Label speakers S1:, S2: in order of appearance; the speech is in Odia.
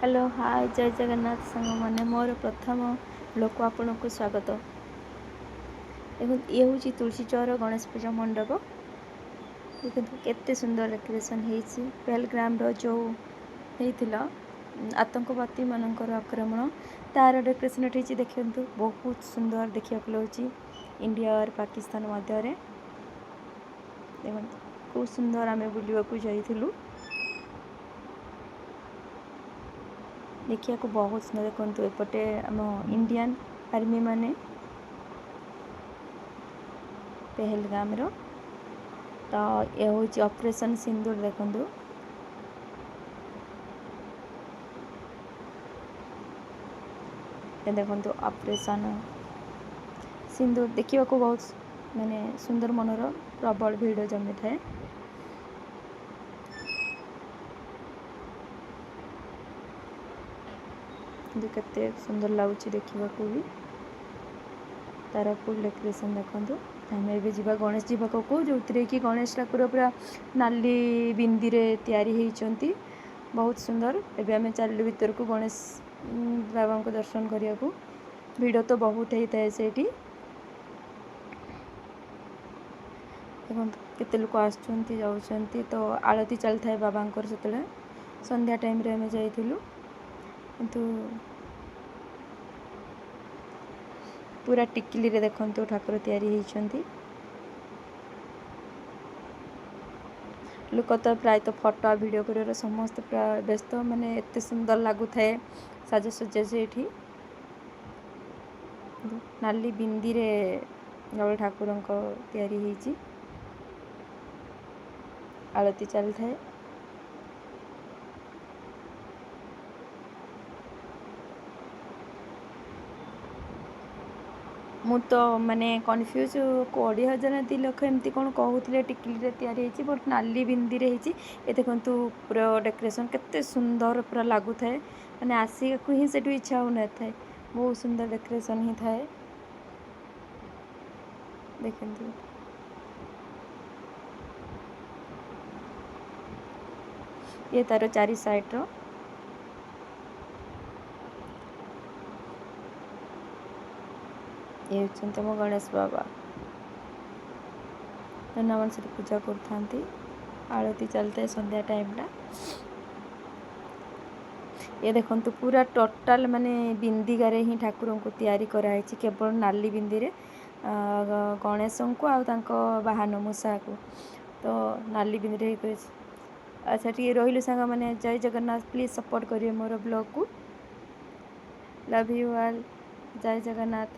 S1: ହ୍ୟାଲୋ, ହାଏ, ଜୟ ଜଗନ୍ନାଥ ସାଙ୍ଗମାନେ। ମୋର ପ୍ରଥମ ବ୍ଲଗ୍କୁ ଆପଣଙ୍କୁ ସ୍ୱାଗତ। ଦେଖନ୍ତୁ, ଇଏ ହେଉଛି ତୁଳସୀ ଚୌର ଗଣେଶ ପୂଜା ମଣ୍ଡପ। ଦେଖନ୍ତୁ, କେତେ ସୁନ୍ଦର ଡେକୋରେସନ୍ ହେଇଛି। ପେହେଲଗ୍ରାମର ଯେଉଁ ହେଇଥିଲା ଆତଙ୍କବାଦୀମାନଙ୍କର ଆକ୍ରମଣ, ତାର ଡେକୋରେସନ୍ ଏଠି ହେଇଛି। ଦେଖନ୍ତୁ, ବହୁତ ସୁନ୍ଦର ଦେଖିବାକୁ ଲାଗୁଛି। ଇଣ୍ଡିଆ ଅର୍ ପାକିସ୍ତାନ ମଧ୍ୟରେ ଦେଖନ୍ତୁ, ଖୁବ୍ ସୁନ୍ଦର। ଆମେ ବୁଲିବାକୁ ଯାଇଥିଲୁ, ଦେଖିବାକୁ ବହୁତ ସୁନ୍ଦର। ଦେଖନ୍ତୁ, ଏପଟେ ଆମ ଇଣ୍ଡିଆନ୍ ଆର୍ମି ମାନେ ପେହେଲଗାମର। ତ ଏ ହେଉଛି ଅପରେସନ୍ ସିନ୍ଦୁର। ଦେଖନ୍ତୁ, ଏ ଦେଖନ୍ତୁ, ଅପରେସନ୍ ସିନ୍ଦୁର ଦେଖିବାକୁ ବହୁତ ମାନେ ସୁନ୍ଦର ମନର। ପ୍ରବଳ ଭିଡ଼ ଜମିଥାଏ। କିନ୍ତୁ କେତେ ସୁନ୍ଦର ଲାଗୁଛି ଦେଖିବାକୁ ବି ତାର ଫୁଲ୍ ଡେକୋରେସନ୍। ଦେଖନ୍ତୁ, ଆମେ ଏବେ ଯିବା ଗଣେଶଜୀ ପାଖକୁ, ଯେଉଁଥିରେ କି ଗଣେଶ ଠାକୁର ପୁରା ନାଲି ବିନ୍ଦିରେ ତିଆରି ହେଇଛନ୍ତି, ବହୁତ ସୁନ୍ଦର। ଏବେ ଆମେ ଚାଲିଲୁ ଭିତରକୁ ଗଣେଶ ବାବାଙ୍କୁ ଦର୍ଶନ କରିବାକୁ। ଭିଡ଼ ତ ବହୁତ ହେଇଥାଏ ସେଇଠି। ଦେଖନ୍ତୁ, କେତେ ଲୋକ ଆସୁଛନ୍ତି, ଯାଉଛନ୍ତି। ତ ଆଳତି ଚାଲିଥାଏ ବାବାଙ୍କର ସେତେବେଳେ। ସନ୍ଧ୍ୟା ଟାଇମ୍ରେ ଆମେ ଯାଇଥିଲୁ। କିନ୍ତୁ ପୁରା ଟିକିଲିରେ ଦେଖନ୍ତୁ ଠାକୁର ତିଆରି ହେଇଛନ୍ତି। ଲୋକ ତ ପ୍ରାୟତଃ ଫଟୋ ଭିଡ଼ିଓ କରିବାରେ ସମସ୍ତେ ପୁରା ବ୍ୟସ୍ତ। ମାନେ ଏତେ ସୁନ୍ଦର ଲାଗୁଥାଏ ସାଜସଜ୍ଜା ସେଇଠି। ନାଲି ବିନ୍ଦିରେ ଜଳ ଠାକୁରଙ୍କ ତିଆରି ହେଇଛି। ଆଳତି ଚାଲିଥାଏ। ମୁଁ ତ ମାନେ କନଫ୍ୟୁଜ୍, 20,000 ନା 2 ଲକ୍ଷ ଏମିତି କ'ଣ କହୁଥିଲେ ଟିକିଲିରେ ତିଆରି ହେଇଛି, ବଟ୍ ନାଲି ବିନ୍ଦିରେ ହେଇଛି। ଏ ଦେଖନ୍ତୁ, ପୁରା ଡେକୋରେସନ୍ କେତେ ସୁନ୍ଦର ପୁରା ଲାଗୁଥାଏ। ମାନେ ଆସିବାକୁ ହିଁ ସେଠୁ ଇଚ୍ଛା ହେଉନଥାଏ। ବହୁତ ସୁନ୍ଦର ଡେକୋରେସନ୍ ହିଁ ଥାଏ। ଦେଖନ୍ତୁ, ଇଏ ତାର ଚାରି ସାଇଡ଼୍ର। ଇଏ ହେଉଛନ୍ତି ଆମ ଗଣେଶ ବାବା। ନନାମାନେ ସେଠି ପୂଜା କରୁଥାନ୍ତି। ଆଳତି ଚାଲିଥାଏ ସନ୍ଧ୍ୟା ଟାଇମ୍ଟା। ଏ ଦେଖନ୍ତୁ, ପୁରା ଟୋଟାଲ ମାନେ ବିନ୍ଦିଗାରେ ହିଁ ଠାକୁରଙ୍କୁ ତିଆରି କରାହେଇଛି, କେବଳ ନାଲି ବିନ୍ଦିରେ, ଗଣେଶଙ୍କୁ ଆଉ ତାଙ୍କ ବାହାନ ମୂଷାକୁ ତ ନାଲି ବିନ୍ଦିରେ ହେଇଛି। ଆଚ୍ଛା, ଟିକେ ରହିଲୁ ସାଙ୍ଗମାନେ। ଜୟ ଜଗନ୍ନାଥ। ପ୍ଲିଜ୍ ସପୋର୍ଟ କରିବେ ମୋର ବ୍ଲଗ୍କୁ। Love you all. Jay Jagannath.